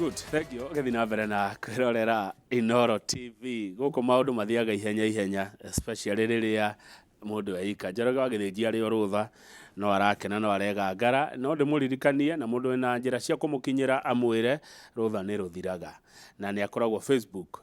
Good, thank you. Ũgĩthiĩ na mbere na kwĩrorera Inooro TV. Gũkũ maũndũ mathiaga ihenya ihenya, especially rĩrĩa mũndũ eika. Njoroge wa Gĩthĩnji arĩ o rũtha, no arakena no aregangara. No ndĩmũririkanie na mũndũ wĩna njĩra cia kũmũkinyĩra amwĩre rũtha nĩ rũthiraga. Na nĩ akoragwo Facebook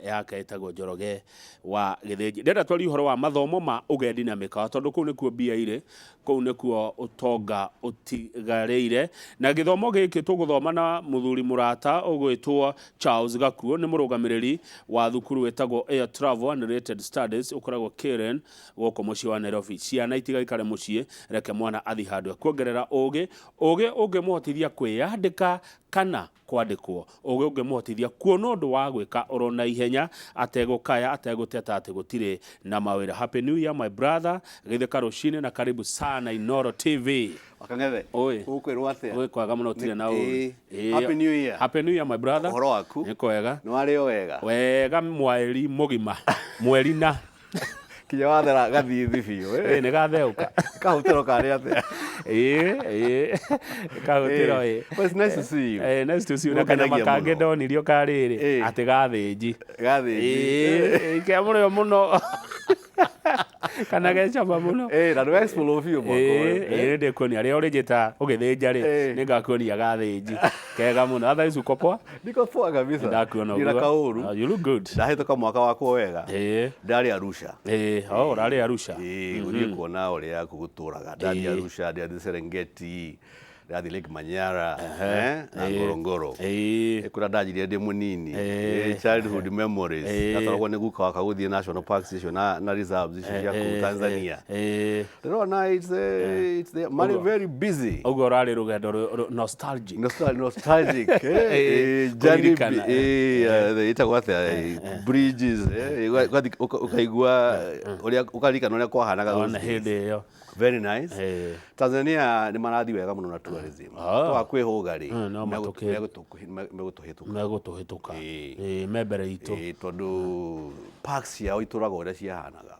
yake ĩtagwo Njoroge wa Gĩthĩnji. Ndĩrenda twarie ũhoro wa mathomo ma ũgendi na mĩkawa tondũ kũu nĩkuo mbia irĩ, kũu nĩkuo ũtonga ũtigarĩire. Na gĩthomo gĩkĩ tũgũthoma na mũthuri mũrata ũgwĩtwo Charles Gakuo, nĩ mũrũgamĩrĩri wa thukuru wĩtagwo Air Travel and Related Studies ũkoragwo Karen gũkũ mũciĩ wa Nairobi. Ciana itigaikare mũciĩ, reke mwana athiĩ handũ ekuongerera ũgĩ, ũgĩ ũngĩmũhotithia kwĩyandĩka kana kwandĩkwo, ũgĩ ũngĩmũhotithia kuona ũndũ wa gwĩka oro na ihenya ategũkaya ategũteta atĩ gũtirĩ na mawĩra. Happy New Year my brother, Gĩthĩka rũcinĩ na karibu sana Inooro TV. Wakang'ethe, Oi. ũkwĩrwo atĩa? Gwĩ kwega mũno ũtirĩ na ũru. Ĩĩ. Ĩĩ. Happy New Year. Happy New Year my brother. Ũhoro waku? Nĩ kwega. Nĩ warĩo wega? Wega mweri mũgima. Mweri na. Kinya wathera gathithi biũ. Ĩĩ nĩ gatheũka. Kahutĩro karĩ atĩa? Ĩĩ, ĩĩ. Kahutĩro ĩĩ. Well, it's nice to see you. Eh, nice to see you. Na kanyama Nĩũkenagia kangĩ mũno. ndonirio ka rĩrĩ Ĩĩ. atĩ gathĩnji. Gathĩnji. Ĩĩ, ke mũrĩo mũno. Kana ge cama mũno. Ĩĩ, na nĩ explore biũ mwaka ũyũ. Ĩĩ, ĩĩ nĩndĩkuonia rĩrĩa ũrĩnjĩta ũgĩthĩnja rĩ, Ĩĩ. nĩngakuonia gathĩnji. Kega mũno. Otherwise uko poa? Niko poa kabisa. Ndakuona Ndirĩ na ũguo. kaũru. Oh, you look good. Ndahĩtũka mwaka wakwa wega. Ĩĩ. Ndarĩ Arusha. Ĩĩ, oh, ũrarĩ Arusha. Ĩĩ, gũthiĩ kuona ũrĩa gũtũraga. Ndathiĩ Ĩĩ. Arusha, ndathiĩ Serengeti, ndathiĩ Lake Manyara, eh, na Ngorongoro. Ĩĩ. Kũrĩa ndanjirie ndĩ mũnini. Ĩĩ. Ĩĩ, childhood memories. Ĩĩ. Ndatwaragwo nĩ guka wakwa gũthiĩ national parks icio na reserves icio cia kũu Tanzania. Ĩĩ. Ndĩrona it's there. Marĩ very busy. Ũguo ũrarĩ rũgendo nostalgic. Nostalgic. Eh, Eh, eh, journey kũririkana, eh, ĩtagwo atĩa, bridges, eh, ũkaigua ũrĩa ũkaririkana ũrĩa kwahanaga those Ona days. hĩndĩ ĩyo. Very nice. Eh. Tanzania nĩ marathiĩ wega mũno na tourism. Ah. Twaga kwĩhũga rĩ, No matũkĩ- megũtũhĩtũka. Megũtũhĩtũka. Ĩĩ. Ĩĩ, me mbere itũ. Ĩĩ, tondũ parks ciao itũraga ũrĩa ciahanaga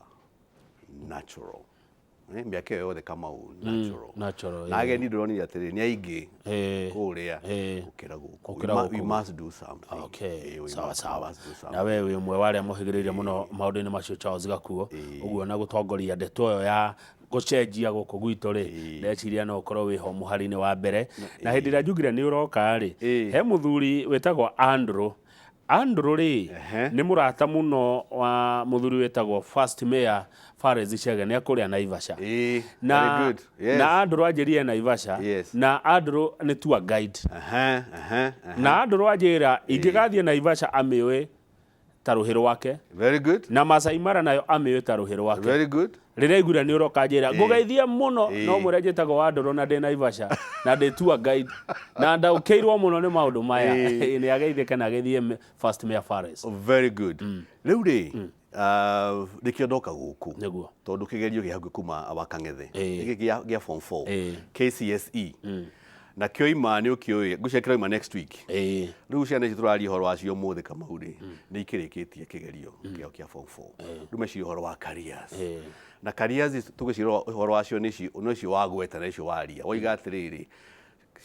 natural. Eh, mĩaka ĩyo yothe Kamau natural. Natural, Na ĩĩ. ageni ndĩronire atĩrĩ nĩ aingĩ Ĩĩ. kũrĩa Ĩĩ. gũkĩra gũkũ. Gũkĩra We gũkũ. must do something. Okay, Ĩĩ, we sawa sawa. must do something. Na we wĩ ũmwe wa arĩa mohĩgĩrĩire mũno maũndũ-inĩ macio Charles Gakuo. Ũguo na gũtongoria ndeto ĩyo ya gũcenjia gũkũ gwitũ rĩ, ndeciria no ũkorwo wĩho mũhari-inĩ wa mbere. Na hĩndĩ ĩrĩa njugire nĩ ũroka rĩ, he mũthuri wĩtagwo Andrew. Andrew rĩ, nĩ mũrata mũno wa mũthuri wĩtagwo First Mayor Fares Chege, nĩ akũrĩa Naivasha. Na, Very good. Yes. na Andrew anjĩrire Naivasha, Yes. na Andrew nĩ tour guide. Aha, aha, aha. Na Andrew anjĩra ingĩgathiĩ Naivasha amĩũĩ ta rũhĩ rwake. Very good. Na Masai Mara nayo amĩũĩ ta rũhĩ rwake. Very good. Rĩrĩa aiguire nĩ ũroka njĩra ngũgeithie mũno no mwĩre njĩtagwo Wandũrũ na ndĩ Naivasha na ndĩ tour guide na ndaũkĩirwo mũno nĩ maũndũ maya. Nĩ ageithĩke na ageithie First Mayor Fares. Very good. Rĩu rĩ, nĩkĩo ndoka gũkũ. Nĩguo. Tondũ kĩgerio gĩ hakuhĩ kuma Wakang'ethe. Ĩĩ. Gĩkĩ gĩa form 4. Ĩĩ. KCSE. Na kĩoima nĩ ũkĩũĩ, ngwĩciria kĩroima next week. Ĩĩ. Rĩu ciana ici tũraria ũhoro wacio ũmũthĩ Kamau rĩ, nĩ ikĩrĩkĩtie kĩgerio kĩao kĩa form 4. Rĩu meciria ũhoro wa careers. Ĩĩ. Na careers tũgĩciria ũhoro wacio nĩ icio no icio wagweta na icio waria. Woiga atĩrĩrĩ,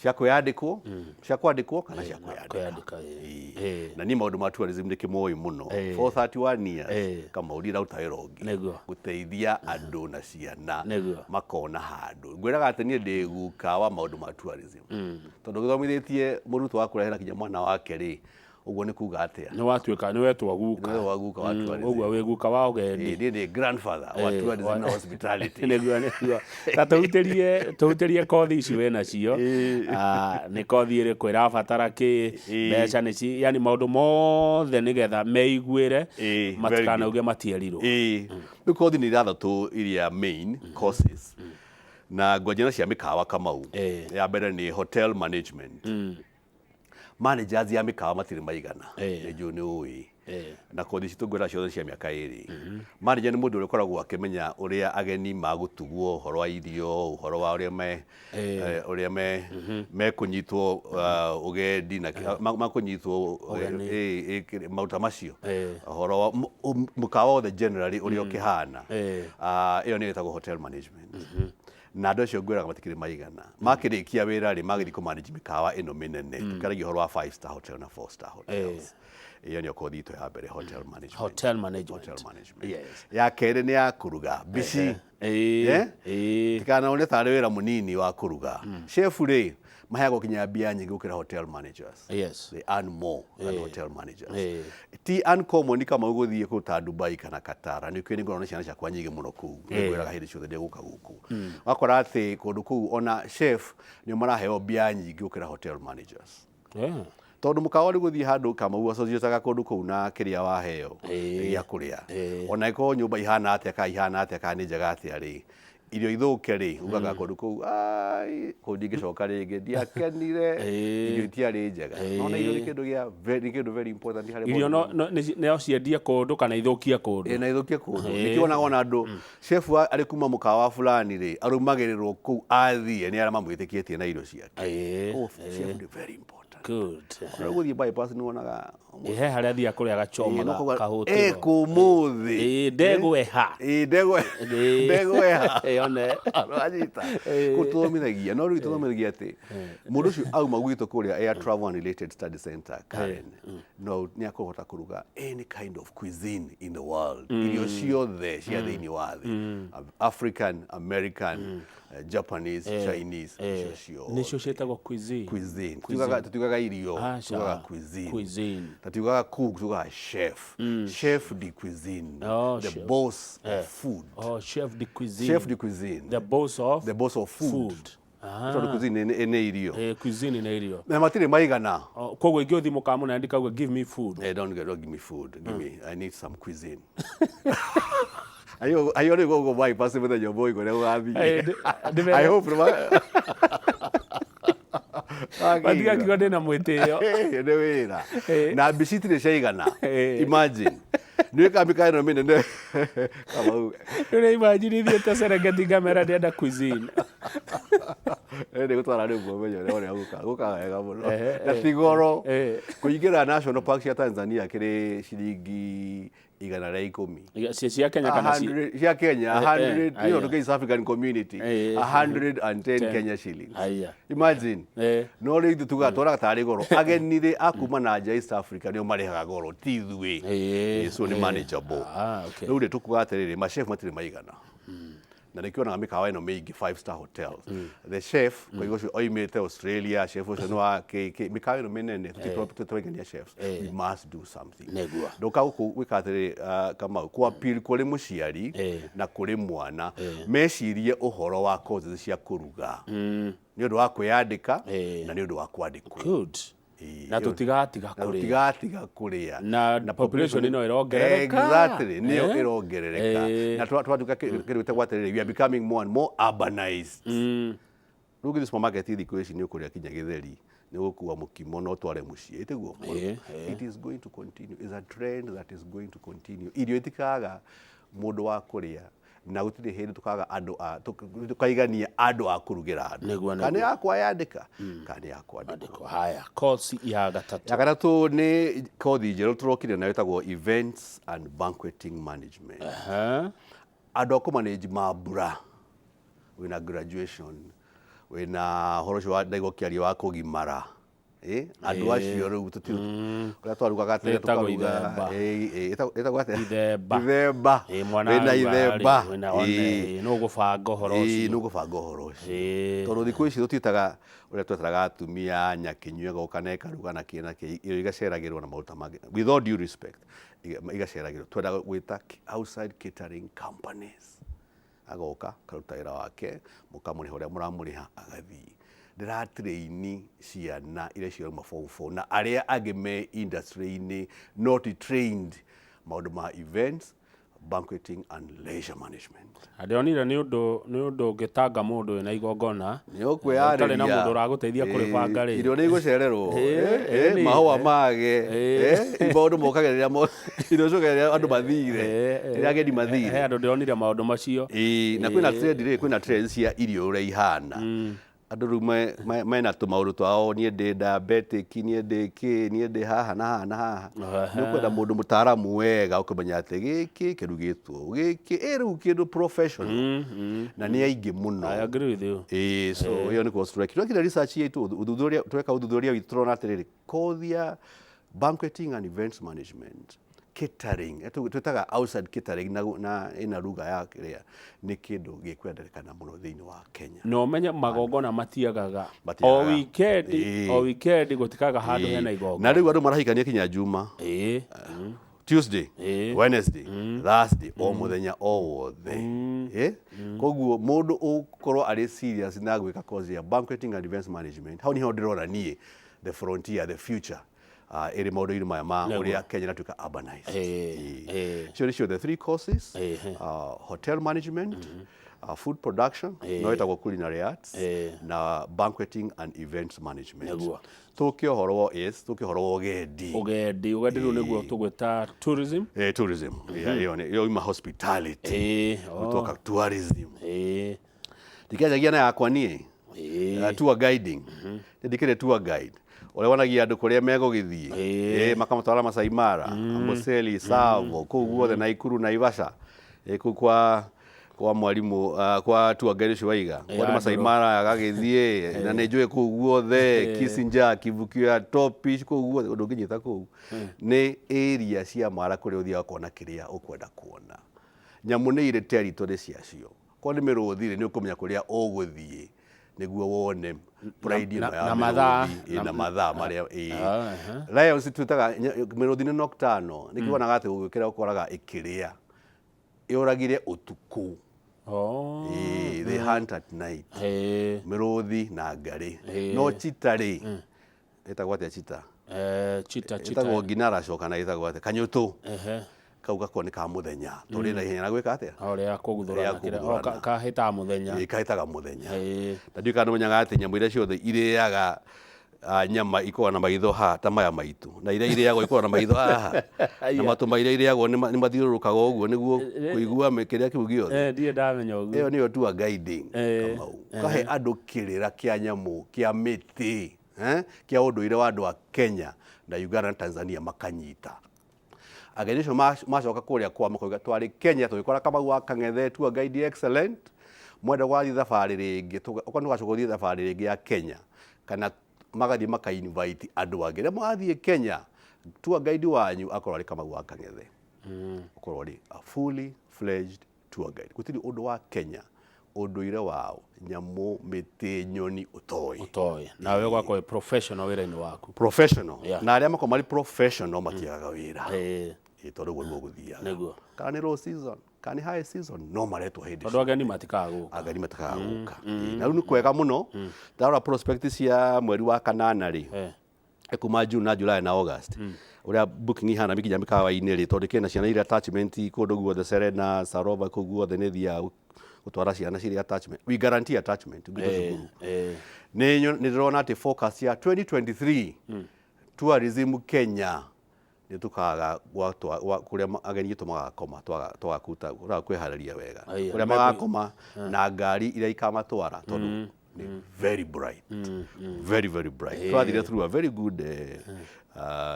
cia kwĩyandĩkwo, cia kwandĩkwo kana cia kwĩyandĩka. Kwĩyandĩka, ĩĩ. Ĩĩ. Na niĩ maũndũ ma tourism ndĩkĩmoĩ mũno. Ĩĩ. For 31 years Ĩĩ. Kamau ndiraruta wĩra ũngĩ. Nĩguo. Gũteithia andũ na ciana Nĩguo. makona handũ. Ngwĩraga atĩ niĩ ndĩ guka wa maũndũ ma tourism. Tondũ gĩthomithĩtie mũrutwo wa kũrehera kinya mwana wake rĩ, ũguo nĩ kuga atĩa? Nĩ watuĩka nĩ wetwo guka. Nĩ wetwo guka wa tourism. Ũguo wĩ guka wa ũgendi. Ĩĩ, niĩ ndĩ grandfather wa tourism na hospitality. Nĩguo, nĩguo. Ta tũhutĩrie kothi ici wĩ nacio. Ah, nĩ kothi ĩrĩkũ ĩrabatara kĩ, mbeca nĩ ci, yani maũndũ mothe nĩgetha meiguĩre Very matikanauge matierirwo. Ĩĩ. Rĩu kothi nĩ ithathatũ iria main courses. Na ngwanjia na cia mĩkawa Kamau. Ya mbere nĩ hotel management. Managers ya mĩkawa matirĩ maigana. Nĩ njũĩ nĩ ũĩ. Na kothi citũ ngwĩra ciothe cia mĩaka ĩrĩ. Manager nĩ mũndũ ũrĩa ũkoragwo akĩmenya ũrĩa ageni magũtugwo, ũhoro wa irio, ũhoro wa ũrĩa me ũrĩa me mekũnyitwo ũgendi na makũnyitwo maũndũ ta macio. Ũhoro wa mũkawa wothe generally ũrĩa ũkĩhana. Ĩyo nĩyo ĩtagwo hotel management. Na andũ acio ngwĩraga matikĩrĩ maigana. Makĩrĩkia wĩra rĩ, magĩthiĩ kũ manage mĩkawa ĩno mĩnene. Tũkĩaragia ũhoro wa five star hotel na four star hotels. Ĩyo nĩyo kothi itũ ya mbere, hotel management. Hotel management. Hotel management. Yes. Ya kerĩ nĩ ya kũruga mbici. Eh? Tikanone tarĩ wĩra mũnini wa kũruga. Chef rĩ, maheagwo kinya mbia nyingĩ gũkĩra hotel managers. They earn more than hotel managers. Ti uncommon kama ũgũthiĩ kũndũ ta Dubai kana Qatar, nĩ kĩĩ, nĩngoragwo na ciana ciakwa nyingĩ mũno kũu, nĩngwĩraga hĩndĩ ciothe ndĩgũka gũkũ, wakora atĩ kũndũ kũu ona chef nĩo maraheo mbia nyingĩ gũkĩra hotel managers, tondũ mũkawa rĩu gũthiĩ handũ Kamau associataga kũndũ kũu na kĩrĩa waheo gĩa kũrĩa. Ona ĩkorwo nyũmba ihana atĩa, kana ihana atĩa, kana nĩ njega atĩa rĩ, irio ithũke rĩ, ugaga kũndũ kũu, "Ai, kũu ndingĩcoka rĩngĩ, ndiakenire, irio itiarĩ njega." Nona irio nĩ kĩndũ gĩa nĩ kĩndũ very important harĩ Irio mũndũ. No ciendie kũndũ kana ithũkie kũndũ. Ĩ, na ithũkie kũndũ. Nĩkĩo wonaga ona andũ chef arĩ kuma mũkawa fulani rĩ, arũmagĩrĩrwo kũu athiĩ nĩ arĩa mamwĩtĩkĩtie na irio ciake. Oh, chef nĩ very important. Ona gũthiĩ bypass nĩ wonaga He harĩa athiaga kũrĩa agachoma kahũtĩro. Kũmũthĩ. Ndegweha. Ĩ, ndegweha. One. Wanyita kũ tũthomithagia, no rĩu tũthomithagia atĩ mũndũ ũcio auma gwitũ kũrĩa Air Travel and Related Study Center Karen, no nĩ akũhota kũruga any kind of cuisine in the world, irio ciothe cia thĩinĩ wa thĩ, African, American, Japanese, Chinese, icio ciothe. Nĩcio ciĩtagwo cuisine. Cuisine. Tutiugaga irio. Aca. Tugaga cuisine. Cuisine. Tatiugaga cook, tugaga chef, chef de cuisine. Oh, the chef. Boss of food. Oh, chef de cuisine. Chef de cuisine. The boss of the boss of food. Food. Tondũ cuisine nĩ irio. Cuisine nĩ irio. Na matirĩ maigana. Oh, koguo ingĩũthi mũkawa mũnene ndikauga, "Give me food." Don't give me food, give me, I need some cuisine. Ayo ayo rĩu gũkũ bypass mũthenya ũmwe ũrĩa ũgathiĩ. I hope Matigakiuga ndĩna mwĩtĩo. Nĩ wĩra na mbici itirĩ ciaigana. Imagine nĩ wĩkaga mĩkawa ĩno mĩnene, Kamau. Rĩu imagine thiĩte Serengeti ngamera ndĩrenda cuisine. Nĩ gũtwara rĩu mũmenyo ũrĩa ũrĩa gũkaga wega mũno na ti goro. Kũingĩra national park cia Tanzania kĩrĩ ciringi 110. Cia Kenya kana cia Kenya, 100, you know, to East African Community, 110 Kenya shillings. Imagine. No rĩu ithuĩ tugaga twonaga tarĩ goro. Ageni rĩ akuma na nja East Africa nĩo marĩhaga goro, ti ithuĩ. So nĩ manageable. Rĩu rĩ, tũkuga atĩrĩrĩ, machef matirĩ maigana, na nĩkĩo onaga mĩkawa ĩno mĩingĩ five star hotels, the chef koigo ũcio oimĩte Australia, chef ũcio nĩ wa mĩkawa ĩno mĩnene, tũtũraigania chefs. We must do something. Ndoka gũkũ gwĩka atĩrĩrĩ, Kamau, kũ appeal kũrĩ mũciari na kũrĩ mwana mecirie ũhoro wa courses cia kũruga nĩ ũndũ wa kwĩyandĩka na nĩ ũndũ wa kwandĩkwo. Na tũtigatiga na kũrĩa. Tũtigatiga kũrĩa. Na population ĩno ĩrongerereka. Exactly, nĩyo ĩrongerereka. Na twatuĩka kĩndũ gĩtagwo atĩrĩrĩ, we are becoming more and more urbanized. Rĩu ũngĩthiĩ supermarket thikũ ici nĩ ũkũrĩa kinya gĩtheri, nĩ ũgũkua mũkimo na ũtware mũciĩ, ĩtiguo? It is going to continue, is a trend that is going to continue. Irio itikaga mũndũ wa kũrĩa, na gũtirĩ hĩndĩ tũkaga andũ a tũkaigania andũ a kũrugĩra andũ. Kana nĩ yakwa yandĩka kana nĩ ya kwandĩkwo. Haya, kosi ya gatatũ. Ya gatatũ nĩ kothi njerũ tũrokire nayo ĩtagwo events and banqueting management. Andũ a kũmanage mambura, wĩna graduation, wĩna ũhoro ũcio wa ndaigua ũkĩaria wa kũgimara. Andũ acio rĩu ũrĩa twarugaga tene Ĩtagwo tũkaruga ithemba. Ĩtagwo atĩa? Ithemba. Ithemba. Mwana wĩna aruga rĩ, ithemba. Wĩna one, nũ ũgũbanga ũhoro ũcio? Nĩ ũgũbanga ũhoro ũcio, tondũ thikũ ici tũtiĩtaga ũrĩa twetaraga atumia nyakĩnyue agoka na ĩkaruga na kĩ na kĩ, irio igaceragĩrwo na maũndũ ta mangĩ, with all due respect, igaceragĩrwo. Twendaga gwĩta outside catering companies, agoka akaruta wĩra wake, mũkamũrĩha ũrĩa mũramũrĩha, agathiĩ. Ndĩratraini ciana iria cirauma form 4 na arĩa angĩ me industry-inĩ not trained maũndũ ma events, banqueting and leisure management. Na ndĩronire nĩ ũndũ ũngĩtanga mũndũ wĩna igongona nĩ ũkwĩyarĩria ũtarĩ na mũndũ ũragũteithia kũrĩbanga rĩ. Irio nĩ igũcererwo. Mahũa mage. Maũndũ mokaga rĩrĩa irio ciũkaga rĩrĩa andũ mathire, rĩrĩa ageni He mathire. andũ ndĩronire maũndũ macio. Ĩĩ, na kwĩna trend rĩ, kwĩna trend cia irio ũrĩa ihana. Andũ rĩu mena tũmaũndũ twao, niĩ ndĩ diabetic, niĩ ndĩ kĩ, niĩ ndĩ haha na haha na haha. Nĩ ũkwenda mũndũ mũtaaramu wega ũkũmenya atĩ gĩkĩ kĩrugĩtwo ũũ, gĩkĩ ĩ rĩu kĩndũ professional na nĩ aingĩ mũno. I agree with you. Ĩĩ, so ĩyo nĩ course twekire. Twekire research itũ, ũthuthuria, tweka ũthuthuria witũ tũrona atĩrĩrĩ, kothi ya banqueting and events management, catering, twĩtaga outside catering na ĩna lugha ya kĩrĩa, nĩ kĩndũ gĩkwendekana mũno thĩinĩ wa Kenya. Na ũmenye magongona matiagaga. O Matiagaga. weekend, Ĩĩ. o weekend gũtikaga handũ hena Na igongona. rĩu andũ marahikania kinya Juma, Tuesday, Wednesday, Thursday, o mũthenya o wothe. Koguo mũndũ ũgũkorwo arĩ serious na gwĩka course ya banqueting and events management, hau niho ndĩrona niĩ the frontier, the future ĩrĩ maũndũ-inĩ maya ma ũrĩa Kenya ĩratuĩka urbanized. Icio nĩcio the three courses, hotel management, food production, no ĩtagwo culinary arts, na banqueting and events management. Tũke ũhoro wa, yes, tũke ũhoro wa ũgendi. Ũgendi, ũgendi rĩu nĩguo tũgwĩta tourism. Tourism. Ĩyo ĩyo ima hospitality. Gũtoka tourism. Ndikĩanjagia na yakwa niĩ. Tour guiding. Ndikĩrĩ tour guide. Ũrĩa wonagia andũ kũrĩa megũgĩthiĩ. Makamatwara Masai Mara, Amboseli, Tsavo, kũu guothe Naikuru, Naivasha. Kũu kwa mwarimũ, kwa tour guide ũcio waiga. Kwa Masai Mara agagĩthiĩ, na nĩ njũĩ kũu guothe, Kissinger, Kivukio ya Topish, kũu guothe, ũndũ ũngĩnyita kũu. Nĩ area cia Mara kũrĩa ũthiaga kuona kĩrĩa ũkwenda kuona. Nyamũ nĩ irĩ territory ciacio. Korwo nĩ mĩrũthi rĩ, nĩ ũkũmenya kũrĩa ũgũthiĩ nĩguo wone pride ĩno ya na mathaa. mĩrũthi, na mathaa marĩa, Lions twĩtaga mĩrũthi nĩ nocturnal, nĩkĩo wonaga atĩ ũgĩũkĩra ũkoraga ĩkĩrĩa. Yũragire ũtukũ. They hunt at night. Mĩrũthi na ngarĩ. No cheetah rĩ, ĩtagwo atĩa cheetah? Cheetah, cheetah. Ĩtagwo nginaraco kana ĩtagwo atĩa? Kanyũtũ. Kau gakorwo nĩ ka mũthenya. Tondũ rĩ na ihenya na gwĩka atĩa? O rĩa kũguthũrana Rĩa kĩrĩa, o kũguthũrana. kahĩtaga mũthenya. Ĩĩ, kahĩtaga mũthenya. Na ndiũĩ kana nĩũmenyaga atĩ nyamũ iria ciothe irĩaga nyama ikoragwo na maitho haha ta maya maitũ, na iria irĩagwo ikoragwo na maitho haha, na matũ ma iria irĩagwo nĩ mathiũrũrũkaga ũguo nĩguo kũigua kĩrĩa kĩu gĩothe. Ndirĩ ndamenya ũguo. Ĩyo nĩyo tour guiding, Kamau. Ũkahe andũ kĩrĩra kĩa nyamũ, kĩa mĩtĩ, kĩa ũndũire wa andũ a Kenya na Uganda na Tanzania makanyita. Ageni acio macoka kũrĩa kwao makoiga twarĩ Kenya tũgĩkora Kamau wa Kang'ethe tour guide excellent, mwenda gwathiĩ thabarĩ rĩngĩ, okorwo nĩ ũgacoka ũthiĩ thabarĩ rĩngĩ ya Kenya, kana magathiĩ maka invite andũ angĩ. Rĩrĩa mũgathiĩ Kenya, tour guide wanyu akorwo arĩ Kamau wa Kang'ethe. Ũkorwo arĩ a fully fledged tour guide. Gũtirĩ ũndũ wa Kenya, ũndũire wao, nyamũ, mĩtĩ, nyoni, ũtoĩ. Ũtoĩ. Nawe ũgakorwo wĩ professional wĩra-inĩ waku. Professional. Yeah. Na arĩa makoragwo marĩ professional matiagaga wĩra. Ĩĩ, tondũ ũguo nĩguo gũthiaga. Kana nĩ low season, kana nĩ high season, no maretwo hĩndĩ Tondũ ageni matikaga gũka. Ageni matikaga gũka. Ĩĩ, na rĩu nĩ kwega mũno. Ndarora prospect cia mweri wa kanana rĩ, kuma June na July na August. Ũrĩa booking ihana nginya mĩkawa-inĩ rĩ, tondũ kĩna ciana iria attachment kũndũ guothe, Serena, Sarova, kũu guothe nĩ thiaga gũtwara ciana cirĩ attachment. We guarantee attachment gwitũ cukuru. Nĩ ndĩrona atĩ focus ya 2023 tourism Kenya nĩ tũkaga kũrĩa ageni aitũ magakoma, twagakuta, twaga kwĩharĩria wega. Kũrĩa magakoma na ngari iria ikamatwara, tondũ nĩ very bright. Very, very bright. Twathire through a very good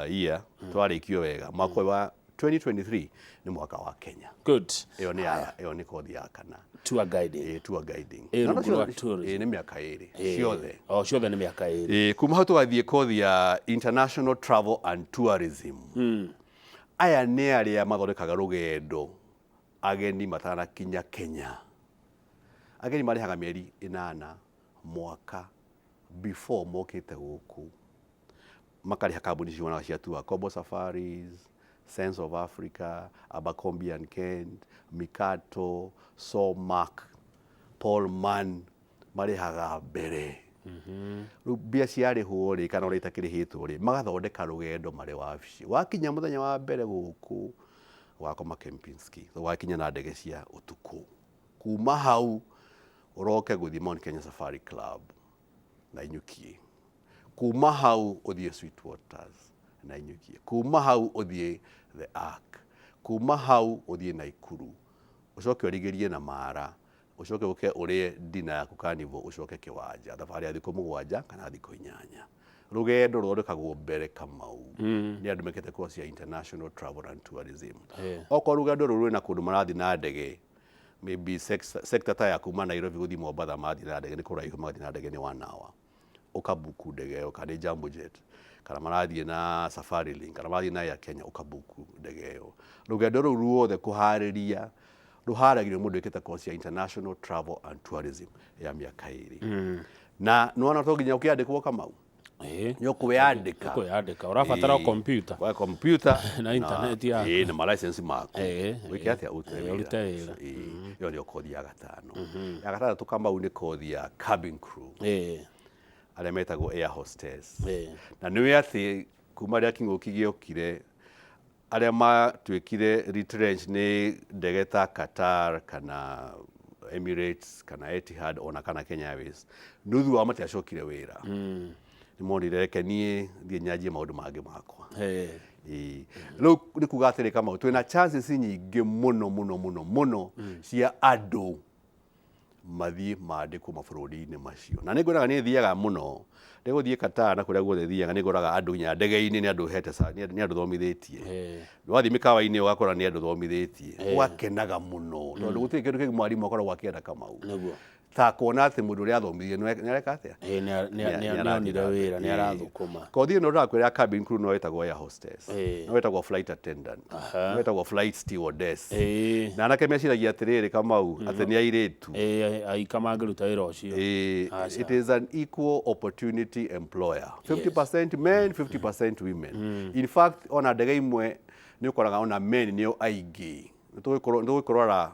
year, twarĩkio wega. Mwaka ũyũ wa 2023 nĩ mwaka wa Kenya. Good. Ĩyo nĩ ya, ĩyo nĩ kothi ya kana. Tour guiding. Ĩĩ, tour guiding. Ĩĩ, Na no rungu rwa ciothe, tourism. ĩĩ, nĩ mĩaka ĩrĩ, ciothe. O, ciothe nĩ mĩaka ĩrĩ. Ĩĩ, kuma hau tũgathiĩ kothi ya International Travel and Tourism. Aya nĩ arĩa mathondekaga rũgendo ageni matanakinya Kenya. Ageni marĩhaga mĩeri 8 mwaka before mokĩte gũkũ. Makarĩha kambuni cionaga cia tour, Kobo Safaris, Sense of Africa, Abercrombie and Kent, Mikato, Somac, Paul Mann, marĩhaga mbere. Rĩu mbia ciarĩhwo rĩ, kana ũrĩa itakĩrĩhĩtwo rĩ, magathondeka rũgendo marĩ wabici. Wakinya mũthenya wa mbere gũkũ, ũgakoma Kempinski, ũgakinya na ndege cia ũtukũ. Kuma hau, ũroke gũthiĩ Mount Kenya Safari Club na Inyukie. Kuma hau ũthiĩ Sweet Waters na Inyukie. Kuma hau ũthiĩ The Ark. Kuma hau ũthiĩ Naikuru. Ũcoke ũrigĩrie na Mara Ũcoke ũke ũrĩe dinner yaku Carnival, ũcoke kĩwanja. Thabarĩ ya thikũ 7 kana thikũ 8. Rũgendo rũthondekagwo mbere, Kamau, nĩ andũ mekĩte course ya international travel and tourism. Okorwo rũgendo rũrũ rwĩna kũndũ marathiĩ na ndege, maybe sector ta ya kuma Nairobi gũthiĩ Mombatha, marathiĩ na ndege nĩ kũraihu, magathiĩ na ndege nĩ one hour, ũkabuku ndege ĩyo, kana nĩ Jambo Jet, kana marathiĩ na Safari Link, kana marathiĩ na Air Kenya, ũkabuku ndege ĩyo. Rũgendo rũu ruothe kũharĩria rũharagĩrio mũndũ wĩkĩte course ya international travel and tourism ya mĩaka 2. Na nĩwona to nginya ũkĩandĩkwo, Kamau, nĩ ũkwĩyandĩka. Kwĩyandĩka ũrabatara o computer. Kwa computer. Na internet yaku. Ĩĩ, na ma license maku. Wĩke atĩa? Ũrute wĩra. Ũrute wĩra. Ĩĩ, ĩyo nĩyo kothi ya gatano. Ya gatandatũ, Kamau, nĩ kothi ya cabin crew, arĩa metagwo air hostess. Na nĩũĩ atĩ kuma rĩrĩa kĩng'ũki gĩokire, arĩa matuĩkire retrench nĩ ndege ta Qatar kana Emirates kana Etihad ona kana Kenya Airways, nuthu wao matiacokire wĩra. Nĩ monire, reke niĩ thiĩ nyanjie maũndũ mangĩ makwa. Ĩĩ. Rĩu nĩ kuga atĩrĩ, Kamau, twĩna chances nyingĩ mũno mũno mũno mũno cia andũ mathiĩ mandĩkwo mabũrũri-inĩ macio. Na nĩ ngwonaga nĩ thiaga mũno, ndĩgũthiĩ Qatar na kũrĩa guothe thiaga, nĩ ngoraga andũ nginya ndege-inĩ nĩ andũ hete nĩ andũ thomithĩtie. Wathiĩ mĩkawa-inĩ ũgakora nĩ andũ thomithĩtie, ũgakenaga mũno, tondũ gũtirĩ kĩndũ kĩngĩ mwarimũ akoragwo akĩenda, Kamau, ta kuona atĩ mũndũ ũrĩa athomithirie nĩ areka atĩa? Nĩ onire wĩra, nĩ arathũkũma. Kothi ĩno ndĩrakwĩra ya cabin crew no ĩtagwo air hostess, no ĩtagwo flight attendant, no ĩtagwo flight stewardess. Na anake meciragia atĩrĩrĩ, Kamau, atĩ nĩ airĩtu. Ĩĩ, aika mangĩruta wĩra ũcio? Ĩĩ, it is an equal opportunity employer, 50% men, 50% women. In fact, ona ndege imwe nĩ ũkoraga ona men nĩo aingĩ. Nĩ tũgũkĩrora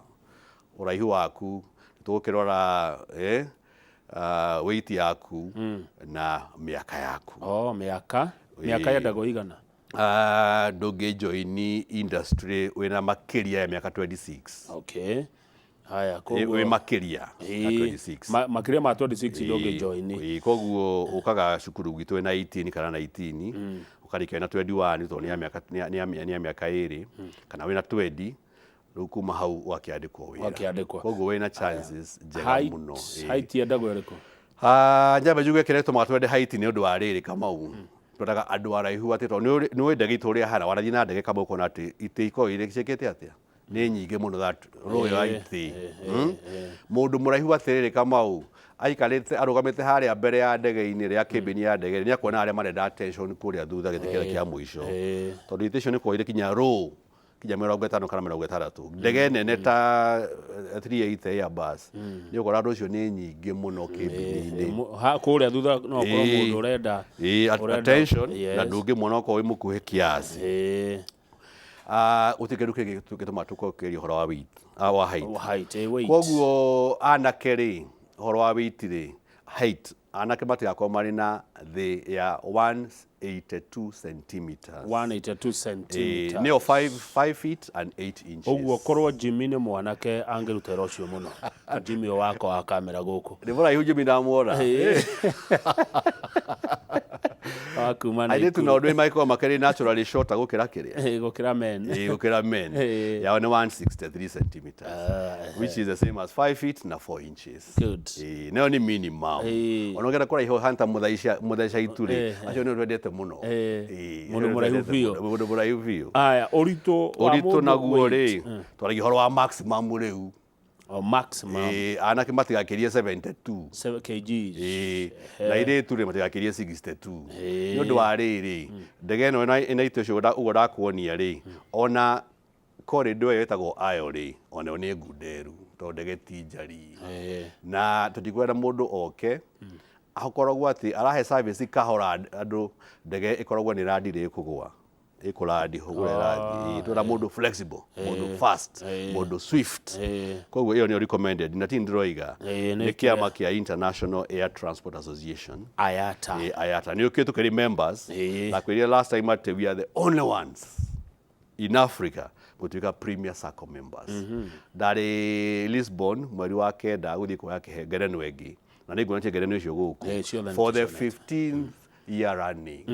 ũraihu waku, nĩ tũgũkĩrora weight yaku na mĩaka yaku. Oh, mĩaka yendagwo igana? Ndũngĩ join industry wĩna makĩria ya mĩaka 26. Okay, haya. Wĩ makĩria ya 26. Makĩria ma 26 ndũngĩ join. Ĩĩ, koguo ũkaga cukuru gwitũ wĩna 18 kana 19, ũkarĩkia wĩna 21, tondũ nĩ ya mĩaka 2, kana wĩna 20. Rĩu kuma hau ũgakĩandĩkwo wĩra. Ũgakĩandĩkwo. Koguo wĩna chances njega Height, mũno. Ĩĩ. Height yendagwo ĩrĩkũ? Ah, njambe njuge kĩrĩa gĩtũmaga twende height nĩ ũndũ wa rĩrĩ, Kamau, twendaga andũ araihu atĩ tondũ nĩ ũĩ ndege itũ ũrĩa hana, wanathiĩ na ndege, Kamau, ũkona atĩ itĩ ikoragwo irĩ ciĩkĩte atĩa, nĩ nyingĩ mũno, that row ya itĩ. Mũndũ mũraihu atĩrĩrĩ, Kamau, aikarĩte arũgamĩte harĩa mbere ya ndege-inĩ rĩa cabin ya ndege, nĩ akuona arĩa marenda attention kũrĩa thutha gĩtĩ kĩrĩa kĩa mũico, tondũ itĩ icio nĩ ikoragwo irĩ kinya row kinya 50 kana 60. Ndege nene ta 380 Airbus, nĩ ũkora andũ acio nĩ nyingĩ mũno cabin-inĩ. Kũrĩa thutha no ũkorwo mũndũ ũrenda ũrenda attention na ndũngĩmuona okorwo wĩ mũkuhĩ kiasi. Gũtirĩ kĩndũ kĩngĩ gĩtũmaga tũkorwo tũkĩaria ũhoro wa weight, wa height. Height, weight. Koguo anake rĩ, ũhoro wa weight rĩ, height, anake matigakorwo marĩ na thĩ ya 182 centimeters. 182 centimeters. Nĩyo 5 feet and 8 inches. Ũguo korwo Jimmy nĩ mwanake angĩruta wĩra ũcio mũno, Jimmy ũyũ wakwa wa kamera gũkũ. Nĩ mũraihu Jimmy, ndamuona. Wa kuma Airĩtu nao ndũĩ mangĩkorwo makĩrĩ naturally shorter gũkĩra kĩrĩa gũkĩra men. Ĩĩ, gũkĩra men. Yao nĩ 163 centimeters, which is the same as 5 feet na 4 inches. Good. Ĩĩ, nayo nĩ minimum. Ona ũngĩenda kũraiha ũhana ta mũthaica itu rĩ, acio nĩo twendete mũno. Ĩĩ, Mũndũ mũraihu twendete biũ. mũno, mũndũ mũraihu biũ. Aya, ũritũ wa Ũritũ mũndũ, naguo weight. rĩ, twaragia ũhoro wa maximum rĩu. O maximum. Ĩĩ, anake matigakĩrie 72 7 kgs. Ĩĩ, na airĩtu rĩ matigakĩrie 62, nĩ ũndũ wa rĩrĩ, ndege ĩno ĩna itĩ ũcio ũguo ndakuonia rĩ, ona corridor ĩyo ĩtagwo ayo rĩ, onayo nĩ ngunderu, tondũ ndege ti njari, na tũtikwenda mũndũ oke akoragwo atĩ arahe service kahora andũ, ndege ĩkoragwo nĩ ĩrandire ĩkũgũa ĩkũrandi ũguo ĩrathiĩ. Twenda mũndũ flexible, mũndũ fast, mũndũ swift. Koguo ĩyo nĩyo recommended, na ti ndĩroiga, nĩ kĩama kĩa International Air Transport Association. IATA. IATA nĩ ũkĩ tũkĩrĩ members. Nakwĩrire last time atĩ we are the only ones in Africa gũtuĩka Premier Circle members. Ndarĩ Lisbon mweri wa kenda gũthiĩ kuoya kĩhe ngerenwa ĩngĩ, na nĩ nguonetie ngerenwa icio gũkũ Ciothe nĩ for the tũcionete. 15th Year running.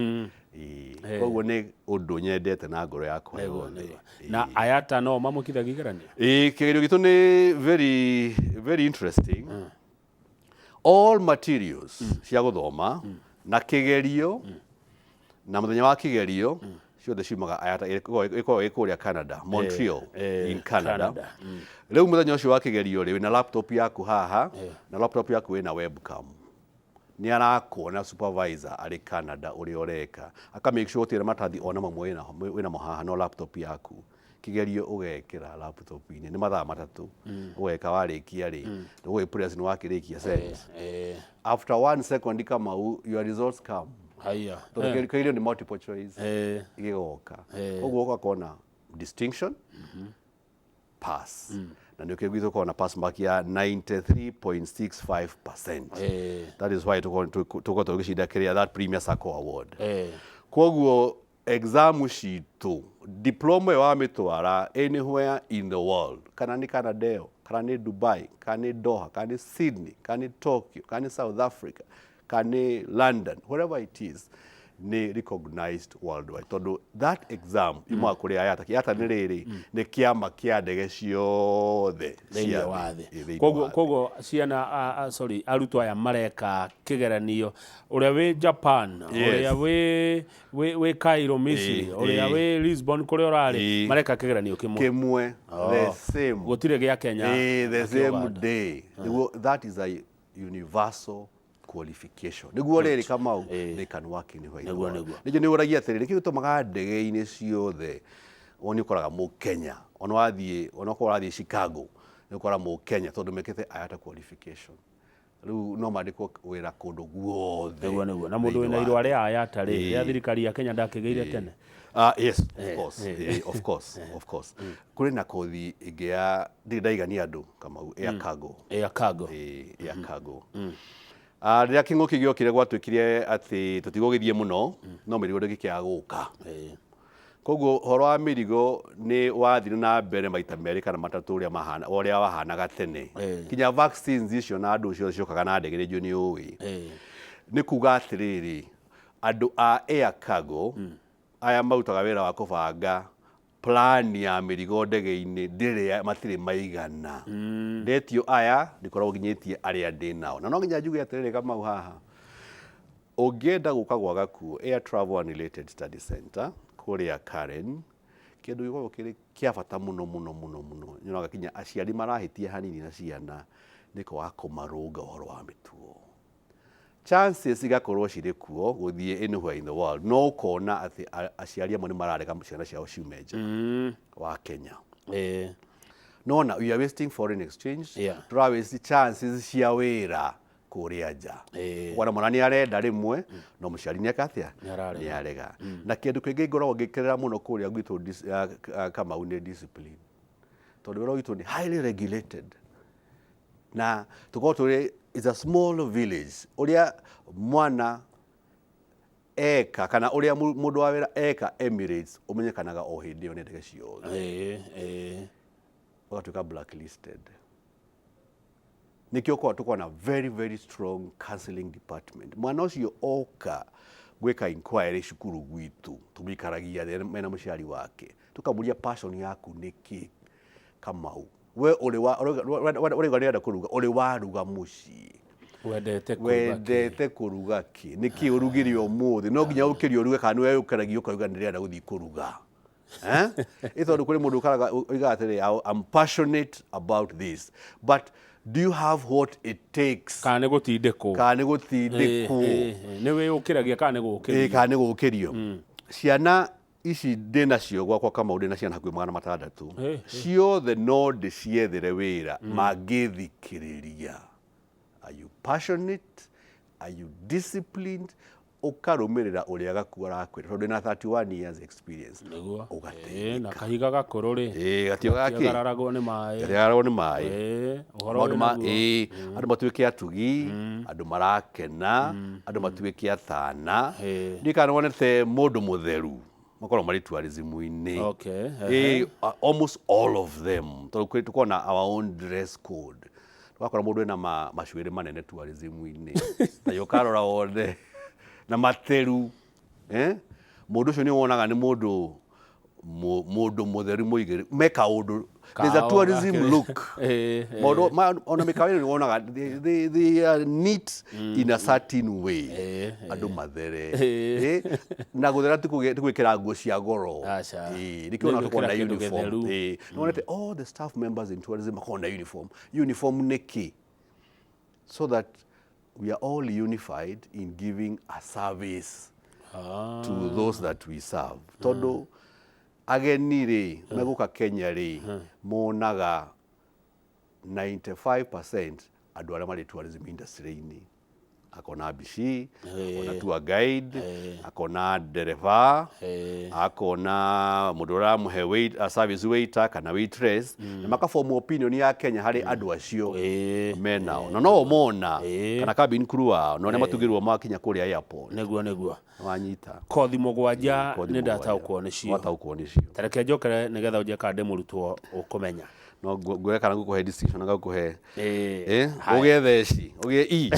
Ĩĩ. Koguo nĩ ũndũ nyendete na ngoro yakwa yothe. Na ayata no mamũkithagia igeranio? Ĩĩ, kĩgerio gitũ nĩ very very interesting. All materials cia gũthoma na kĩgerio na mũthenya wa kĩgerio ciothe ciumaga IATA, ĩkoragwo ĩ kũrĩa Canada, Montreal, in Canada. Canada. Rĩu mũthenya ũcio wa kĩgerio rĩ, wĩna laptop yaku haha na laptop yaku ĩna webcam, nĩ arakuona supervisor arĩ Canada ũrĩa ũreka, aka make sure gũtirĩ na maratathi ona mamwe wĩnamo haha no laptop yaku. Kĩgerio ũgekĩra laptop-inĩ, nĩ mathaa 3 ũgeka, warĩkia rĩ, ũgũgĩ press nĩ wakĩrĩkia, send. After 1 second, Kamau, your results come. Haya. Tondũ kĩgerio nĩ multiple choice, gĩgoka. Koguo ũgakorwo na distinction, pass, na nĩ ũkĩo gwitũ ũkorwo na pass mark ya 93.65%. That is why tũkorwo tũgĩcinda kĩrĩa, that Premier Sacco Award. Koguo exam citũ, diploma ĩyo wamĩtwara anywhere in the world, kana nĩ Canada ĩyo, kana nĩ Dubai, kana nĩ Doha, kana nĩ Sydney, kana nĩ Tokyo, kana nĩ South Africa, kana nĩ London, wherever it is, nĩ recognized worldwide, tondũ that exam iumaga kũrĩ IATA. IATA nĩ rĩrĩ, nĩ kĩama kĩa ndege ciothe thĩinĩ cia wa thĩ. Thĩ. Ĩ, thĩinĩ Koguo wa thĩ. Koguo ciana sorry, arutwo aya mareka kĩgeranio, ũrĩa wĩ Japan, ũrĩa wĩ Cairo, Misiri, ũrĩa wĩ Lisbon, kũrĩa ũrarĩ, mareka kĩgeranio kĩmwe? Kĩmwe, the same. Gũtirĩ gĩa Kenya The na kĩa same Uganda. day. Nĩguo, that is a universal qualification, nĩguo rĩrĩ, Kamau, they can work anywhere in the world. Nĩkĩo nĩ ũragia atĩrĩrĩ, nĩkĩo gĩtũmaga ndege-inĩ ciothe woni ũkoraga Mũkenya, ona wathiĩ, ona okorwo ũrathiĩ Chicago, nĩ ũkora Mũkenya, tondũ mekĩte IATA qualification. Rĩu no mandĩkwo wĩra kũndũ guothe. Nĩguo na mũndũ thĩinĩ wĩna wa irũa thĩ. Rĩa IATA rĩ, rĩa thirikari ya Kenya, ndakĩgĩire tene? Yes, of course. Of course, of course. Kũrĩ na kothi ĩngĩ ya ndirĩ ndaigania andũ, Kamau, air cargo. Air cargo. Air cargo. Rĩrĩa kĩng'ũki gĩokire, gwatuĩkire atĩ tũtigũgĩthiĩ mũno, no mĩrigo ndĩngĩkĩaga gũka. Koguo ũhoro wa mĩrigo nĩ wathire na mbere maita merĩ kana matatũ ũrĩa mahana, ũrĩa wahanaga tene. Kinya vaccines icio na andũ ciothe ciokaga na ndege rĩngĩ, nĩ ũĩ. Nĩ kuga atĩrĩrĩ, andũ a air cargo aya marutaga wĩra wa kũbanga plan ya mĩrigo ndege-inĩ, ndĩrĩ matirĩ maigana. Ndetio aya ndikoragwo nginyĩtie arĩa ndĩ nao, na no nginya njuge atĩrĩrĩ, Kamau, haha ũngĩenda gũka gwa Gakuo Air Travel and Related Study Center kũrĩa Karen, kĩndũ gĩkoragwo kĩrĩ kĩa bata mũno mũno mũno mũno, nyonaga kinya aciari marahĩtia hanini na ciana, nĩ kwaga kũmarũnga ũhoro wa mĩtugo. Chances igakorwo cirĩ kuo gũthiĩ anywhere in the world, no ũkona atĩ aciari amwe nĩ mararega ciana ciao ciume nja wa Kenya. Nona we are wasting foreign exchange. Tũra waste chances cia wĩra kũrĩa nja. Ũkona mwana nĩ arenda rĩmwe, no mũciari nĩ eka atĩa? Nĩ ararega. Nĩ arega. Na kĩndũ kĩngĩ ngoragwo ngĩkĩrĩra mũno kũrĩa gwitũ, Kamau, nĩ discipline, tondũ wĩra witũ nĩ highly regulated na tũkorwo tũrĩ, is a small village. Ũrĩa mwana eka kana ũrĩa mũndũ wa wĩra eka Emirates ũmenyekanaga o hĩndĩ ĩyo nĩ ndege ciothe. Ĩĩ, ĩĩ. Ũgatuĩka blacklisted. Nĩkĩo ũkoragwo tũkoragwo na very very strong counseling department. Mwana ũcio oka gwĩka inquiry cukuru gwitũ, tũmũikaragia thĩ mena mũciari wake, tũkamũria, "Passion yaku nĩ kĩ, Kamau? We ũrĩ wa ũrauga nĩũrenda kũruga, ũrĩ waruga mũciĩ?" Wendete kũruga kĩ? Wendete kũruga kĩ? Nĩ kĩ ũrugire ũmũthĩ? No nginya ũkĩrie ũruge, kana nĩwe ũkeragia ũkauga ndĩrenda gũthiĩ kũruga? Eh? Ĩ tondũ kũrĩ mũndũ ũkaraga oigaga atĩrĩ, "I'm passionate about this," but do you have what it takes? Kana nĩ gũtindĩkwo? Kana nĩ gũtindĩkwo? Nĩ wĩyũkĩragia kana nĩ gũkĩrio? Kana nĩ gũkĩrio. Ciana ici ndĩ nacio gwakwa, Kamau, ndĩ na ciana hakuhĩ 600. Ciothe no ndĩciethere wĩra mangĩthikĩrĩria. Are you passionate? Are you disciplined? Ũkarũmĩrĩra ũrĩa Gakuo arakwĩra, tondũ ndĩna 31 years experience. Nĩguo. Ũgateithĩka. Ĩĩ, na kahiga gakũrũ rĩ, Ĩĩ, gatio gakĩ gatiagararagwo nĩ maĩ. Gatiagararagwo nĩ maĩ. Ĩĩ, ũhoro Maũndũ wĩ ma naguo. Ĩĩ, andũ matuĩke atugi, andũ marakena, andũ matuĩke atana. Ndiũĩ kana wonete mũndũ mũtheru, makoragwo marĩ tourism-inĩ. Ĩĩ, almost all of them, tondũ tũkoragwo na our own dress code. Tũgakora mũndũ ena macuĩrĩ manene tourism-inĩ, na ũkarora wone Na matheru, eh? Mũndũ ũcio nĩ wonaga nĩ mũndũ mũndũ mũtheru mũigĩrĩ me kaũndũ. There's a Kao tourism gake. look. Maũndũ ona mĩkawa ĩno nĩ wonaga they are neat in a certain way. Andũ mathere. Na gũthera ti gwĩkĩra nguo cia goro. Aca. Nĩkĩo ona Nĩ tũkoragwo na gwĩkĩra kĩndũ uniform. gĩtheru. Nĩ wonete all the staff members in tourism makoragwo na uniform. Uniform nĩ kĩ? So that we are all unified in giving a service to those that we serve. Tondũ ageni rĩ megũka Kenya rĩ, monaga 95% andũ arĩa marĩ tourism industry-inĩ, akona mbici, akona tour guide, akona ndereba, akona mũndũ ũramũhe service waiter kana waitress, na makaform opinion ya Kenya harĩ andũ acio menao, na no mona kana cabin crew ao na ũrĩa matugĩrwo makinya kũrĩa airport. Nĩguo, nĩguo. Wanyita? Kothi mũgwanja. Kothi Nĩ mũgwanja. ndataũkwo nĩcio. Wataũkwo nĩcio. Tareke njokere nĩgetha ũnjie kana ndĩ mũrutwo ũkũmenya. No nguoya kana ngũkũhe distinction na ngũkũhe Haya. Ũgĩe theci, ũgĩe E.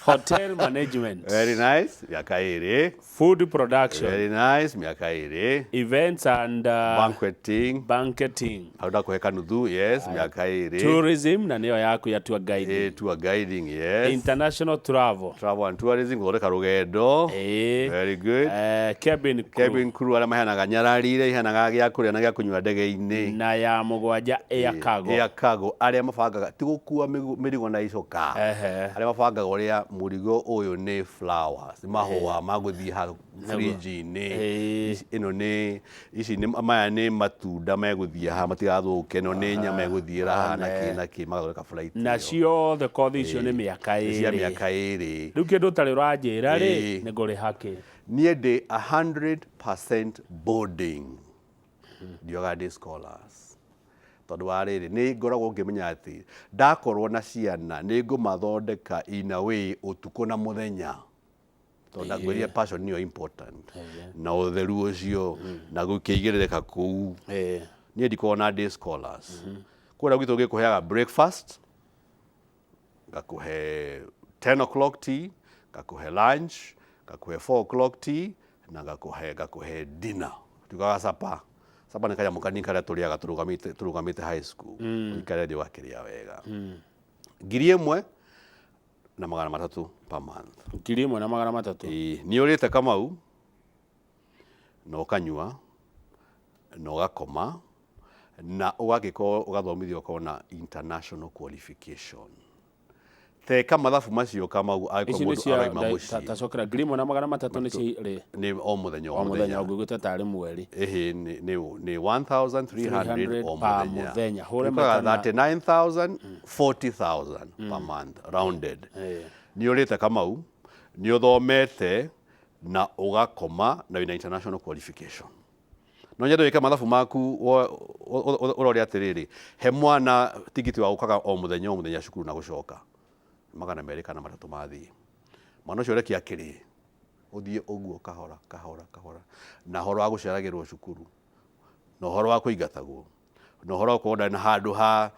Hotel management. Very nice, mĩaka 2. Food production. Very nice, mĩaka 2. Events and banqueting. Banqueting. Hau ndakũhe kanuthu, yes, mĩaka 2. Tourism, na nĩyo yaku ya tour guiding. Tour guiding, yes. International travel. Travel and tourism, gũthondeka rũgendo. Very good. Cabin crew. Cabin crew, arĩa maheanaga nyarari iria iheanaga gĩa kũrĩa na gĩa kũnyua ndege-inĩ. Na ya mũgwanja, air cargo. Air cargo, arĩa mabangaga ti gũkua mĩrigo na icoka, arĩa mabangaga ũrĩa mũrigo ũyũ nĩ flowers, nĩ mahũa magũthiĩ ha fridge-inĩ. Ĩno nĩ ici nĩ maya nĩ matunda megũthiĩ haha matigathũke, ĩno nĩ nyama ĩgũthiĩra haha na kĩ na kĩ, magathondeka flight Na ĩyo. ciothe kothi icio nĩ mĩaka Nĩ cia 2. mĩaka 2. Rĩu kĩndũ ũtarĩ ũranjĩra rĩ, nĩ ngũrĩha kĩ? Niĩ ndĩ 100% boarding, ndioga day scholars, tondũ wa rĩrĩ, nĩ ngoragwo ngĩmenya atĩ ndakorwo na ciana nĩ ngũmathondeka in a way ũtukũ na mũthenya, tondũ ndangwĩrire passion nĩyo important na ũtheru ũcio na gũkĩigĩrĩrĩka kũu. Niĩ ndikoragwo na day scholars. Kũrĩa gwitũ ngĩkũheaga breakfast, ngakũhe 10 o'clock tea, ngakũhe lunch, ngakũhe 4 o'clock tea na ngakũhe dinner. Tugaga supper. Supper nĩ kanyamũ kanini karĩa tũrĩaga tũrũgamĩte high school, ũikare thĩ ũgakĩrĩa wega. 1300 per month. 1300. Ĩĩ, nĩ ũrĩte, Kamau, na ũkanyua na ũgakoma na ũgagĩkorwo ũgathomithio, ũkorwo na international qualification. Teka mathabu macio, Kamau, angĩkorwo Ici nĩ mũndũ cia araima mũciĩ. Tacokera, 1300 nĩ cia rĩ? Nĩ o mũthenya o O mũthenya? mũthenya. Ũngĩgwĩta tarĩ mweri. Ĩhĩ, nĩ 1300 o 300 per mũthenya. Mũthenya. Hũre Ũkaga maita na 39,000, 40,000 per month rounded. Nĩ ũrĩte, Kamau, nĩ ũthomete na ũgakoma na wĩna international qualification. No nyende wĩke mathabu maku ũrore atĩrĩrĩ, he mwana tigiti wa gũkaga o mũthenya o mũthenya cukuru na gũcoka 200 kana 300 mathiĩ, mwana ũcio reke akĩrĩe, ũthiĩ ũguo kahora kahora kahora, na ũhoro wa gũceragĩrwo cukuru na ũhoro wa kũingatagwo na ũhoro wa gũkorwo ndarĩ na handũ ha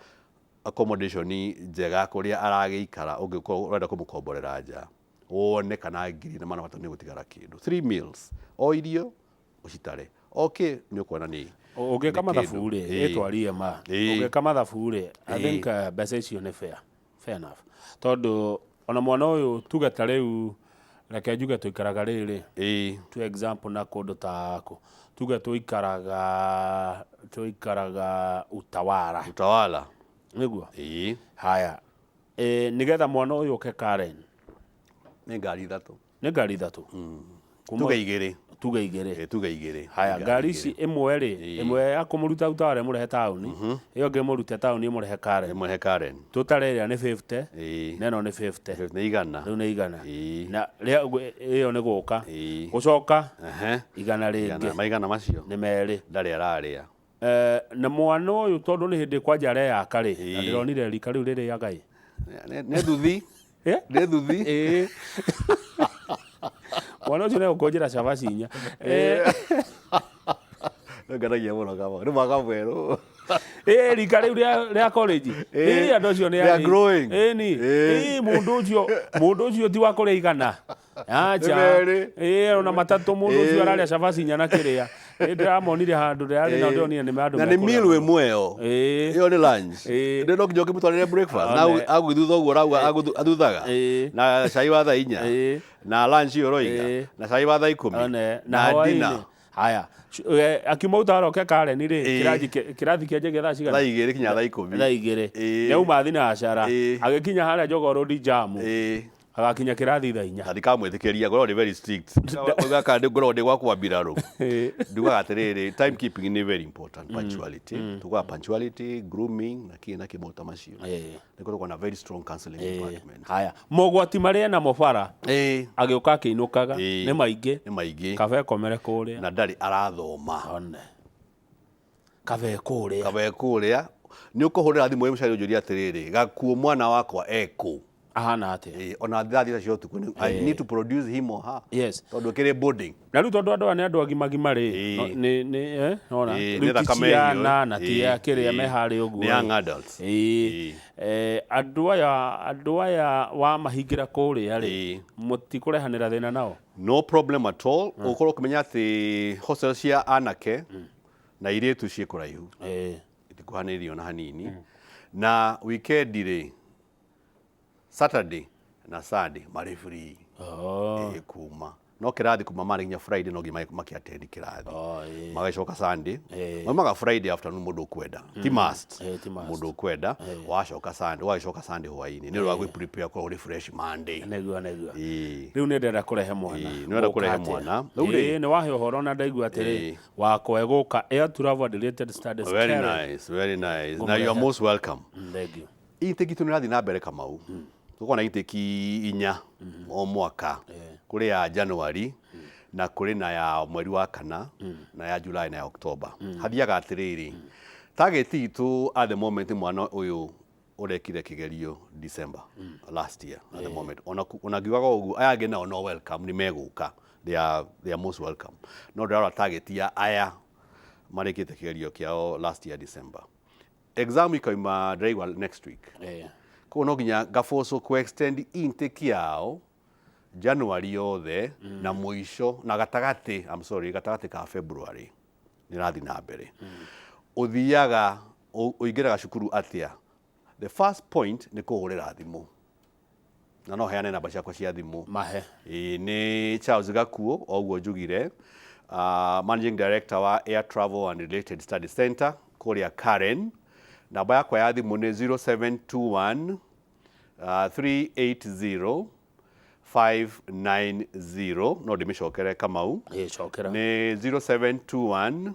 accommodation njega kũrĩa aragĩikara, ũngĩkorwo ũrenda kũmũkomborera nja, wone kana 1300 nĩ gũtigara kĩndũ. Three meals, o irio ũcitare, okay, nĩ ũkuona nĩ Ũngĩka nĩ mathabu kĩndũ. rĩ, ĩtwarie ma. Ũngĩka mathabu rĩ, I think mbeca icio nĩ fair enough, tondũ ona mwana ũyũ, tuge ta rĩu, reke njuge tũikaraga rĩrĩ, to example, na kũndũ ta kũ, tuge tũikaraga Utawala. Utawala. Nĩguo. Haya, nĩgetha mwana ũyũ ũke Karen, Nĩ ngari ithatũ. Nĩ ngari ithatũ. Tuge igĩrĩ. Tuge igĩrĩ. Tuge igĩrĩ. Haya. Nĩ Ngari igĩrĩ. ici, ĩmwe rĩ, ĩmwe ya kũmũruta Utawala ĩmũrehe taũni, ĩyo ĩngĩ ĩmũrute taũni ĩmũrehe Karen. Ĩmwe Karen. Tũtare ĩrĩa nĩ 50 na ĩno nĩ 50. Nĩ 100. Rĩu nĩ 100. Na ĩyo nĩ gũka, gũcoka 100 rĩngĩ. Maigana macio. Nĩ 2. Ndarĩ ararĩa. Na mwana ũyũ, tondũ nĩ hĩndĩ kwanja areyaka rĩ, na ndĩronire rika rĩu rĩrĩaga ĩ. Nĩ thuthi. Nĩ thuthi. Ĩĩ. Mwana ũcio nĩegũkũnjĩra cabaci 4. Nganagia mũno, Kamau, nĩ mwaka mwerũ. Ĩ rika rĩu rĩa college. Ĩ andũ acio nĩ They are growing. Ĩni. Ĩ mũndũ ũcio ti wa kũrĩa 100. Acha. Nĩ merĩ. Ĩ ona matatũ mũndũ ũcio ararĩa cabaci inya na kĩrĩa. Ĩ ndĩramonire handũ ndĩrarĩ na ndĩronire nĩ andũ Na nĩ mekũrĩa meal mũno. wĩ muoyo. Ĩyo nĩ lunch. Ndĩ no nginya ũkĩmũtwarĩre breakfast na One. agũgĩthutha ũguo arauga athuthaga na cai wa thaa 4 na lunch ĩyo ũroiga na cai wa thaa 10 One. na Na hwaĩ-inĩ. dinner. Haya. Akiuma utaroke Karen rĩ, kĩrathi kĩanjagia thaa cigana? Thaa 2 kinya thaa 10. Thaa 2. Nĩauma thinacara. Agĩkinya harĩa Jogoo Road jam. Agakinya kĩrathi thaa 4. Na ndikamwĩtĩkĩria, ngoragwo ndĩ very strict. Gaka ngoragwo ndĩ gwakwa mbirarũ. Ndugaga atĩrĩrĩ, time keeping nĩ very important, punctuality, tugaga punctuality, grooming na kĩ na kĩ maũndũ ta macio. Nĩ koragwo na very strong counseling department. Haya, mogwati marĩa namo bara agĩũka akĩinũkaga nĩ maingĩ. Nĩ maingĩ. Kaba ekomere kũrĩa. Na ndarĩ arathoma. One kaba kũrĩa. Kaba kũrĩa. Nĩ ũkũhũrĩra thimũ ĩ mũciari ũnjũrie atĩrĩrĩ, Gakuo mwana wakwa ekũ? Ahana atĩa? Ona thaa 9 cia ũtukũ I need to produce him or her. Tondũ kĩrĩ boarding. Na rĩu tondũ andũ aya nĩ andũ agima rĩ, nĩ nona Ĩĩ, rĩu nĩ ti thakame hiũ. ciana na ti kĩrĩa me harĩa ũguo. Nĩ young adults. Andũ aya wamahingĩra kũrĩa rĩ, mũtikũrehanĩra thĩna nao? No problem at all. Ũkorwo ũkĩmenya atĩ hostel cia anake na irĩtu ciĩ kũraihu, itikuhanĩrĩirie ona hanini. Na weekend rĩ, Saturday na Sunday marĩ free. Kuma no kĩrathi kuma marĩ nginya Friday no nginya makĩattend kĩrathi. Magacoka Sunday, maumaga Friday afternoon mũndũ ũkwenda, ti must. Ti must. Mũndũ ũkwenda wacoka Sunday, ũgagĩcoka Sunday hwaĩ-inĩ nĩ ũndũ wa gwĩ prepare korwo ũrĩ fresh Monday. Nĩguo. Rĩu nĩ ndĩrenda kũrehe mwana. Ĩĩ, nĩ ũrenda kũrehe Gũka atĩa? mwana. Rĩu rĩ- Ĩĩ, nĩ wahe ũhoro na ndaigua atĩrĩ, wakwa egũka Air Travel and Related Studies Very Karen. nice, very nice. Now you are most welcome. Thank you. Intake itũ nĩ ĩrathiĩ na mbere, Kamau. Tũkoragwo na intake inya o mwaka. Kũrĩ ya January na kũrĩ na ya mweri wa kana na ya July na ya October. Hathiaga atĩrĩrĩ, target itũ at the moment, mwana ũyũ ũrekire kĩgerio December last year at the moment, ona ngiugaga ũguo, aya angĩ nao no welcome, nĩ megũka, they are most welcome, no ndĩrarora target ya aya marĩkĩte kĩgerio kĩao last year December. Exam ikauma ndĩraigua next week. Koguo no nginya ngaboco ku extend intake yao January yothe na mũico na gatagatĩ, I'm sorry, gatagatĩ ka February nĩ ĩrathiĩ na mbere. Ũthiaga ũingĩraga cukuru atĩa? The first point nĩ kũhũrĩra thimũ, na no heane namba ciakwa cia thimũ. Mahe. Ĩĩ, nĩ Charles Gakuo o ũguo njugire, managing director wa Air Travel and Related Study Center kũrĩa Karen. Namba yakwa ya thimũ nĩ 0721 380 590. No ndĩmĩcokere, Kamau? Ĩĩ, cokera. Nĩ 0721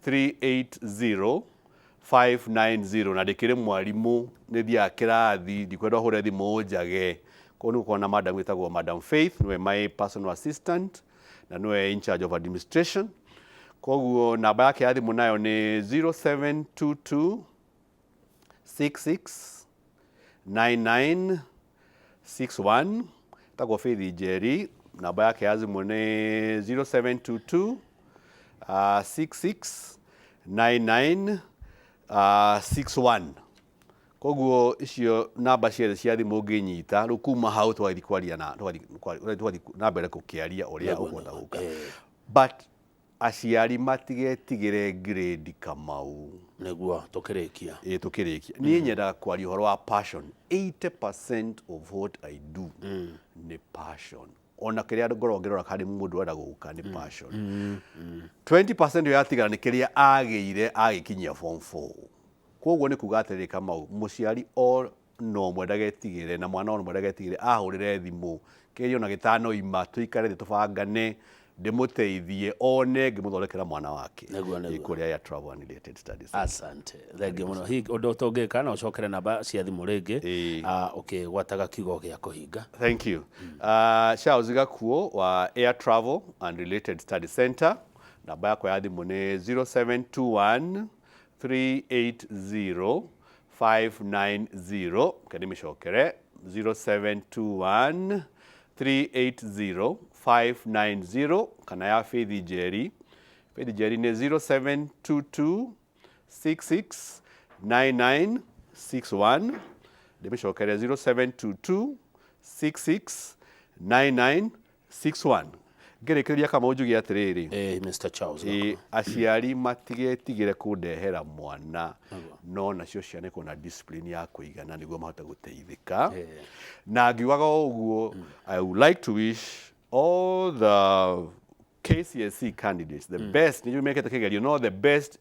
380 590. Na ndĩkĩrĩ mwarimũ, nĩ thiaga kĩrathi, ndikwenda ũhũre thimũ njage. Koguo nĩ gũkorwo na madam wĩtagwo Madam Faith, nĩwe my personal assistant na nĩwe in charge of administration. Koguo namba yake ya thimũ nayo nĩ 0722 66 99 61. Tagwo Faith Njeri, namba yake ya thimũ nĩ 0722 66 99 61. Koguo icio namba ciothe cia thimũ ũngĩnyita, rĩu kuma hau tũgathiĩ kwaria na tũgathiĩ na mbere gũkĩaria ũrĩa ũkwenda gũka. But aciari matigetigĩre grade, Kamau. Nĩguo tũkĩrĩkia. Ĩ, tũkĩrĩkia, niĩ nyendaga kwaria ũhoro wa passion. 80% of what I do nĩ passion. Ona kĩrĩa ngoragwo ngĩrora harĩ mũndũ ũrenda gũka nĩ passion. 20% ĩyo yatigara nĩ kĩrĩa agĩire agĩkinyia form 4. Koguo nĩ kuga atĩrĩrĩ, Kamau, mũciari o no ũmwe ndagetigĩre na mwana o ũmwe ndagetigĩre, ahũrĩre thimũ kĩgerio na gĩtanoima, tũikare thĩ tũbangane, ndĩmũteithie one ngĩmũthondekera mwana wake. Nĩguo. Ĩ, kũrĩa ya Travel and Related Studies. Asante, thengiũ mũno. Hihi ũndũ tũngĩka na ũcokere namba cia thimũ rĩngĩ, ũkĩgwataga kiugo gĩa kũhinga. Thank you. Charles Gakuo wa Air Travel and Related Study Center. Namba yakwa ya thimũ nĩ 0721 380 590. Kende mĩcokere, 0721 380 590. Kana ya Faith Njeri. Faith Njeri nĩ 0722. 66 99 61. Ndĩmĩcokere, 0722 66 99 61. Ngĩrĩkĩrĩria, Kamau, njuge atĩrĩrĩ, Mr Charles. Ĩ, aciari matigetigĩre kũndehera mwana, no nacio ciana ikorwo na discipline ya kũigana nĩguo mahote gũteithĩka. Na ngiugaga o ũguo, I would like to wish all the KCSE candidates the best. Nĩ mekĩte kĩgerio, no the best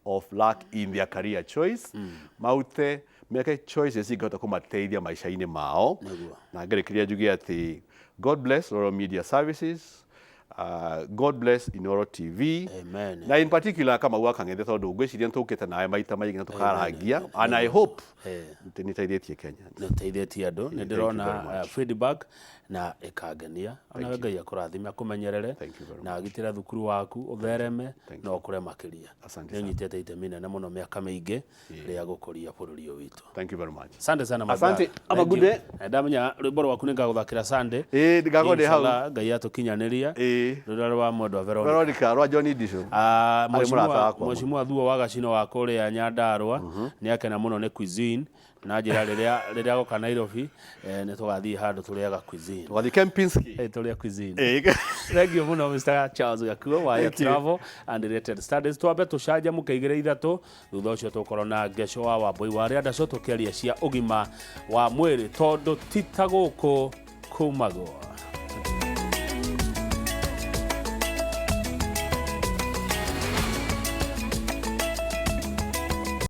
of luck in their career choice. Maute meke choices ingĩhota kũmateithia maica-inĩ mao. Na ngĩrĩkĩria njuge atĩ God bless Royal Media Services, God bless Inoro TV. Amen. Na in particular Kamau wa Kang'ethe, tondũ ngwĩciria nĩ tũkĩte nawe maita maingĩ na tũkarangia, and I hope nĩ teithĩtie Kenya. Nĩ ũteithĩtie andũ, nĩ Thank you ndĩrona very much. Feedback na ĩkangenia. Onawe Ngai akũrathime, akũmenyerere Thank you very na agitĩre thukuru waku, ũthereme na ũkũre makĩria. Asante Nĩ ũnyitĩte itemi nene mũno mĩaka mĩingĩ rĩa gũkũria bũrũri ũyũ witũ. Thank you very much. Asante sana, my Asante. brother. Have a Thank good you. day. Na ndamenya rwĩmbo rwaku nĩ ngagũthakĩra Sunday. Ĩĩ, ngakorwo ndĩ hau. Inshallah, Ngai atũkinyanĩria. Rũrĩa rwa mwendwa Veronica. Veronica rwa John Idisho. Ah, Arĩ mũrata Mheshimiwa wakwa. Mheshimiwa Thuo wa Gacino wa kũrĩa Nyandarua nĩ akena mũno nĩ cuisine, na njĩra rĩrĩa agoka Nairobi, nĩ tũgathiĩ handũ tũrĩaga cuisine. Tũgathiĩ Kempinski. Tũrĩa cuisine. Ĩĩ. Thank you mũno, Mr. Charles Gakuo wa Thank you. Travel and Related Studies. Twambe tũcanjamũke igĩrĩ ithatũ, thutha ũcio tũkorwo na Ngeco wa Wambui wa arĩa ndaco tũkĩaria cia ũgima wa mwĩrĩ, tondũ ti ta gũkũ kumagwo.